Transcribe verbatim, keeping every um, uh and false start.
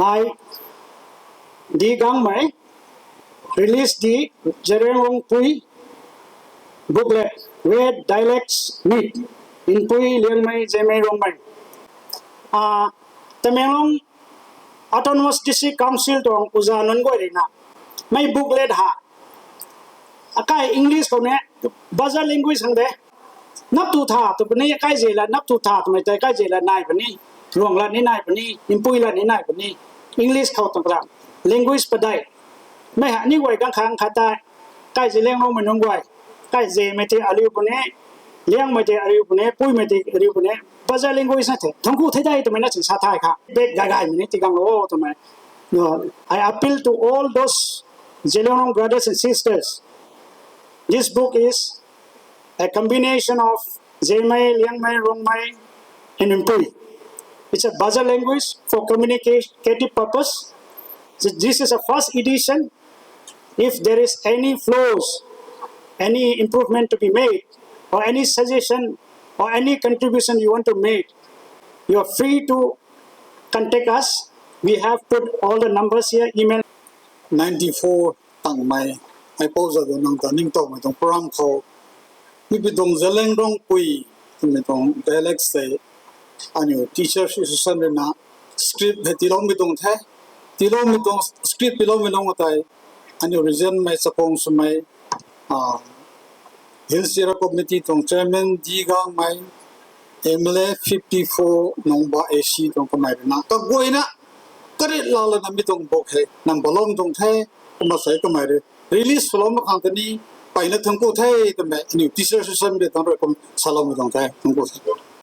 Ai D Gangmei, release the Zeliangrongpui booklet, Where Dialects Meet, Inpui, Liangmei, Zemei, Rongmei. Tamenglong Autonomous District Council tuang uza nunc guay rui na, mei booklet ha, akai English khou ne, bazar language khang de, nap tu tha tw puni, akai ze la nap tu tha twmei tei, akai ze la nai puni, Ruang lat ni nai puni, Inpui lat ni nai puni, English khou tuang kata, language padeih. Mei ha ni guay kang khang khat tei, kai Zeliangrongmei nunc guay, kai Zemei tei ariu puni, Liangmei tei ariu puni, Puimei tei ariu puni, bazar language na the, thangc ku the de twmei na chin sa thay kha. Bek gay gaymei ni tigang lo twmei. No, I appeal to all those Zeliangrong brothers and sisters. This book is a combination of Zemei, Liangmei, Rongmei, and Inpui. It's a bazar language for communicative purpose. Th- This is a first edition. If there is any flaws, any improvement to be made, or any suggestion, or any contribution you want to make, you are free to contact us. We have put all the numbers here, email. Ninety four tangmei, ai pou za du nang ta ningtowmei tuang program khou, mi pi tuang Zeliangrongpui twmei tuang dialect tei, aniu Teachers Association rui na script hei tiiloumei tuang the. Tiiloumei tuang script tiiloumei nunc tei, aniu regionmei chakang swmei, Hill Sierra Committee tuang chairman D Gangmei, M L A fifty four Nungba A C tuang kamei rui na kaguayna karit laa lana mi tuang book hei nang baloumei tuang the. Kumna sei kamei rui release swloumei khang ta ni peyna thangc ku the twmei aniu Teachers Association rui tang rui kum saloumei tuang the, thangc ku the.